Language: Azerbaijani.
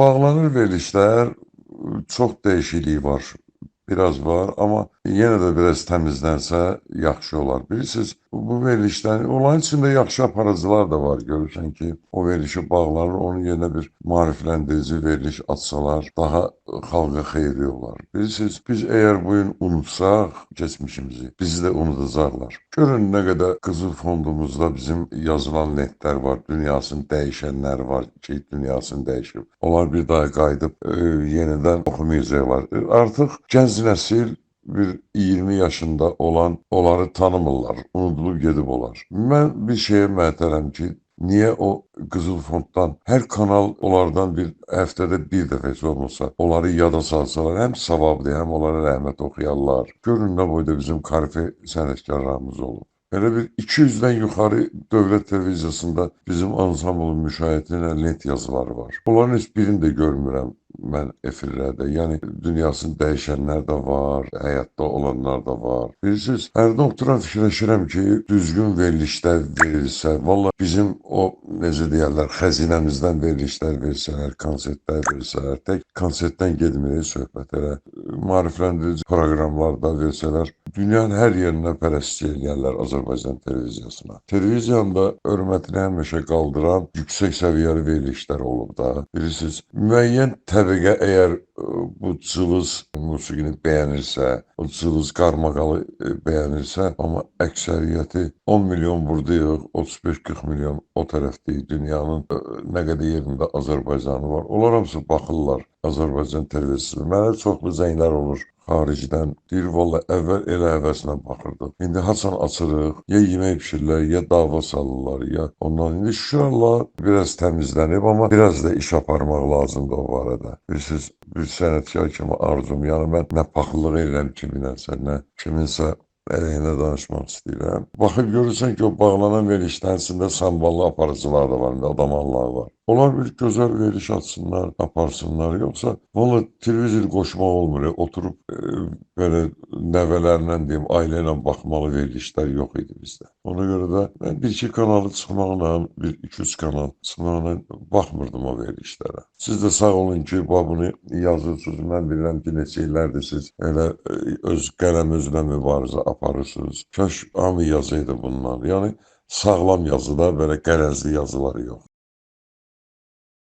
Bağlanır verilişlər, çox dəyişiklik var. Biraz var, amma yenə də biraz təmizlənsə yaxşı olar. Bilirsiniz, bu verilişlərin, onların içində yaxşı aparıcılar da var. Görürsən ki, o verilişi bağlanır, onun yerinə bir maarifləndirici veriliş açsalar, daha xalqa xeyri olar. Bilirsiniz, biz əgər bu gün unutsaq keçmişimizi, bizi də unudacaqlar. Görün nə qədər Qızıl fondumuzda bizim yazılan lentlər var, dünyasını dəyişənlər var ki, dünyasını dəyişib. Onlar bir daha qayıdıb yenidən oxumayacaqlar. Artıq gənc nəsil bir 20 yaşında olan onları tanımırlar, unudulub gedib olar. Mən bir şeyə mətələm ki, niyə o Qızıl fonddan hər kanal onlardan bir həftədə bir dəfə heç olmasa onları yada salsalar, həm savabdır, həm onlara rəhmət oxuyarlar. Görün nə boyda bizim karife sənətkarlarımız olub. Elə bir 200-dən yuxarı dövlət televiziyasında bizim ansamblın müşayiəti ilə lent yazıları var. Onların heç birini də görmürəm mən efirlərdə. Yəni dünyasını dəyişənlər də var, həyatda olanlar da var. Bilirsiniz, hərdən oturam fikirləşirəm ki, düzgün verilişlər verilsə, valla bizim o necə deyərlər, xəzinəmizdən verilişlər versələr, konsertlər versələr, tək konsertdən getmirik söhbət elə, maarifləndirici proqramlar da versələr, dünyanın hər yerindən pərəstiş eləyərlər Azərbaycan televiziyasına. Televiziyanın da hörmətini həmişə qaldıran yüksək səviyyəli verilişlər olub da. Bilirsiniz, müəyyən təbəqə əgər bu cılız musiqini bəyənirsə, o cılız qarmaqalı bəyənirsə, amma əksəriyyəti 10 milyon buradayıq, 35-40 milyon o tərəfdəyik, dünyanın nə qədər yerində Azərbaycanı var. Onlar hamısı baxırlar Azərbaycan televiziyasına. Mənə çoxlu zənglər olur xaricdən. Deyir, valla əvvəl elə həvəslə baxırdıq. İndi haçan açırıq, ya yemək bişirirlər, ya dava salırlar, ya ondan. İndi şükür Allah biraz təmizlənib, amma biraz da iş aparmaq lazımdır o barədə. Bilirsiniz, bir sənətkar kimi arzum, yəni mən nə paxıllıq edirəm kiminləsə, nə kiminsə əleyhinə danışmaq istəyirəm. Baxıb görürsən ki, o bağlanan verilişlərin içində samballı aparıcılar da var, adamanlar var. Onlar bir gözəl veriliş açsınlar, aparsınlar. Yoxsa valla televizor qoşmaq olmur. Oturub belə nəvələrlə deyim, ailə ilə baxmalı verilişlər yox idi bizdə. Ona görə də mən bir-iki kanalı çıxmaqla, bir-iki-üç kanal çıxmaqla baxmırdım o verilişlərə. Siz də sağ olun ki, bunu yazırsınız. Mən bilirəm ki, neçə illərdir siz elə öz qələm özünə mübarizə aparırsınız. Kaş hamı yazaydı bundan. Yəni sağlam yazılar, belə qərəzli yazılar yox.